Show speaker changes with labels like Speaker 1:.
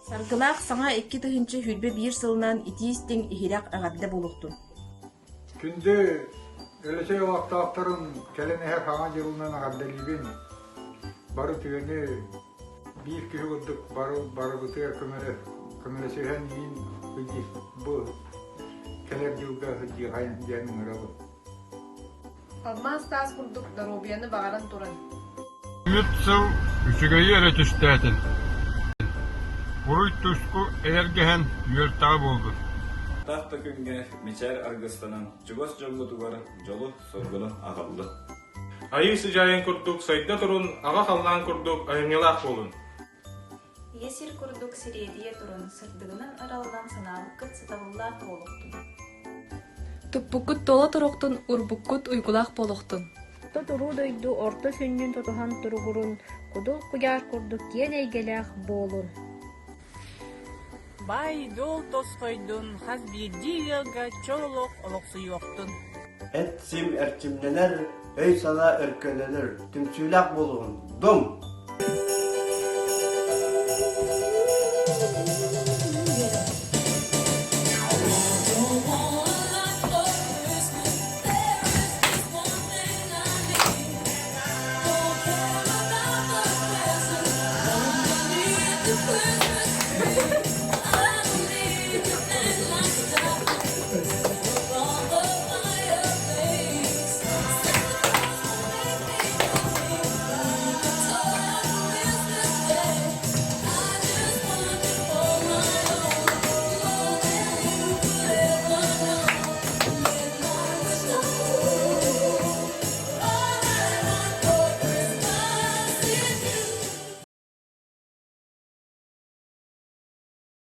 Speaker 1: Саргылаах саҥа 2021 сылынан итии-истиҥ иһирэх эҕэрдэ буолуохтун!
Speaker 2: Күндү Өлөчөй олохтоохторун кэлэн иһэр Саҥа дьылынан эҕэрдэлиибин! Бары үтүөнү, биир киһи курдук бары барыбытыгар көмөлөсүһэн иин бу кэлэр дьылга сылдьыахайын диэн ыҥырабын.
Speaker 3: Алмаас таас курдук доруобуйаны баҕаран туран.
Speaker 4: Үт сыл үчүгэйи эрэ түстээтин, Уруй-туску эйэргэһэн үөртэҕэ буоллун.
Speaker 5: Таах да күҥҥэ мичээр аргыстанан чугас дьоҥҥутугар дьолу-соргуну аҕаллын.
Speaker 4: Айыы сыдьаайын курдук сайда турун, аҕа халлаан курдук айымньылаах буолун.
Speaker 6: Ийэ сир курдук сириэдийэ туран, сырдыгынан араллан санаабыккыт сатабыллаах буолуохтун.
Speaker 7: Туппуккут туола туруохтун, урбуккут уйгулаах буолуохтун.
Speaker 8: Орто туруу дойду орто сүнньүн тутуһан туругурун, кудул куйаар курдук киэн эйгэлээх буолун.
Speaker 9: Баай-дуол тосхойдун, хас биирдии ыалга чол олох олохсуйуохтун.
Speaker 10: Эт-сим эрчимнэнэр, өй-санаа өркөннөнөр, түмсүүлээх буолуһун, дум!